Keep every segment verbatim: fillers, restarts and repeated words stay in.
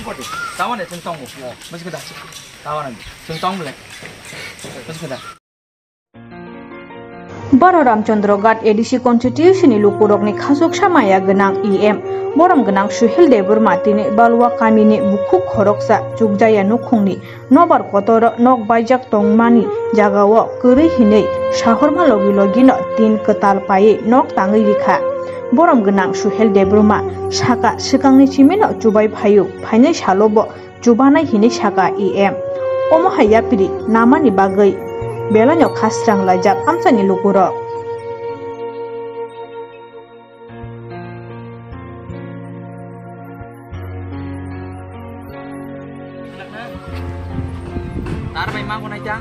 Tawani chwng tongo. Bwswk da. Tawani chwng tong bwle. Bwswk da. Boro Ramchandra Ghat A D C constituency ni lukurokni khachuksa maya gwnang E M, borom gwnang Suhel Debbarma tini Balwa kamini bukhuk khoroksa Chukjaya nukhungni nobar kotoro nok baijak tongmani jagao kwrwi hinwi sahorma logi logino tin kwtal paiwi nok tangwi rikha. Borom gwnang Suhel Debbarma saka swkangni chimino chubai phaio, phainai salobo chubanai hinwi saka E M. Omo hai yapri namani bagwi belaino khasrang laijak amchaini lukurok. Tar bai ma gonai ta.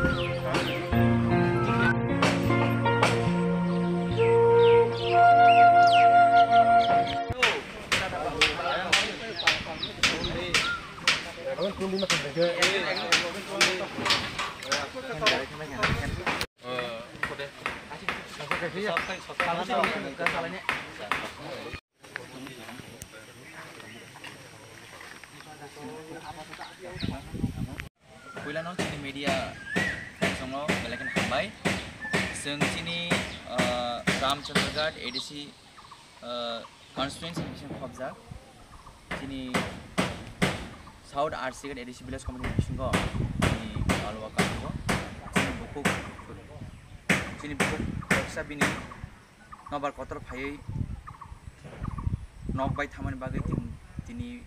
Puilano chini media songno belai kheno hambai. Chwng chini, ah, Ramchandraghat A D C, ah, constituency ni bisingo khobjak. Chini South R C Ghat A D C village committee ni bisingo chini Balwa kamungo chini bukhuk, chini bukhuk khoroksa bini nobar kotor phaiwi nok bai thamani bagwi tin-, tini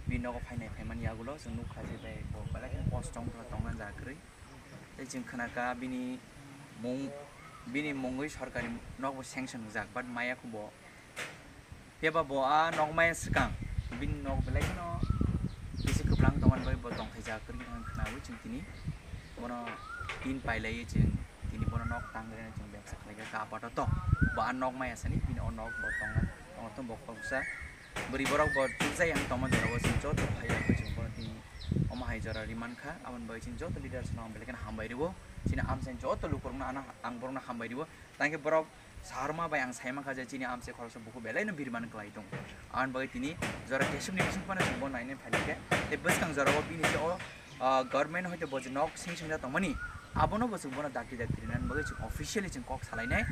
bini nogo phainai phaimani yagulo chwng nukha je bai bo belai kheno kosto wngkha tongna jaga kwrwi. Tei chwng khnakha bini mung, bini mungwi sorkari nokbo sanction wngjak, but maya kho bo. Phiya ba bo a nok maya swkang, bini nok belai kheno bisi kwplang tongmani bagwi bo tongthaijak kwrwi wngkha khnaui chwng tini bono tin pailaiwi chwng tini bono nok tangwi rwna chwng bebsa khlaikha kha apato to. Bo a nok maya sani bini o nok bo tongna tongthok bo khoroksa. Bwrwi borok bo chukjai ang tongma jorao chwng joto phaiwi chwng bono tini omo hai jora ri mankha, aboni bagwi chwng joto leaders no ang belai kheno hambai rwo. Chini amchaini joto lukurokno ano ang borokno hambai rwo. Tangkhe borok sahorma bai ang sai mankha je chini amchai khoroksa bukhuk belai no birman kwlai tongo. Aboni bagwi tini jora keswkni bising phano chwng bo nainai phaikha. Tei bwskang jorao bini je o ah, government hoite bo je nok sing sing da tongmani, abono bo chwng bono dakti dakti rinani bagwi chwng officially chwng kok salainai.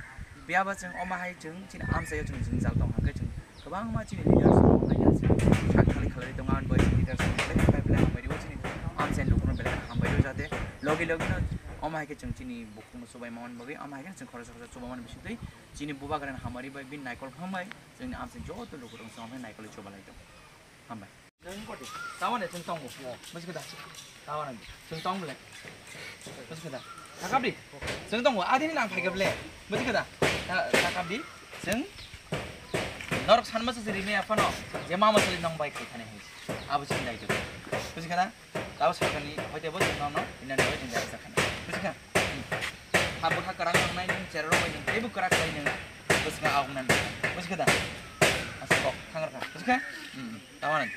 Phiya ba chwng omo hai chwng chini amchaio chwng jwngjal tong hwnkhe chwng kwbangma chini leaders rok hai ya chwng sak khalai khalai tongo, aboni bagwi chwng leaders rok belai khe belai hambai rwo, chini amchaini lukurokno belai khe hambai rwo, jate logi logi no omo hai khe chwng chini bukhukno chubai mani bagwi, omo hai khe chwng khoroksa khoroksa chuba mani bisingtwi chini bubagrani hamari bai bini naikol phang bai chwngni amchaini joto lukurok chwng omo hai naikolwi chuba lai tongo. Hambai. Tawani chwng tongo. Bwswk da. Tawani chwng tong bwle. Bwswk da. Sakap di. Chwng tongo. Adini nang phaikha bwle. Bwswk da. Sakap di. Chwng norok sanma se rimya phano je mama sali nong bai khai thani hai. Abo chwng dai to. Bwswk da. Tao sakani hoite bo chwng nono inani bai chwng dai sakani. Bwswk da. Ha bwkha kwrak tongnai nwng cherok bai nwng teibo kwrak bai nwng bwswk awk nani. Bwswk da. Aswk kok thangrwkha. Bwswk da. Tawani.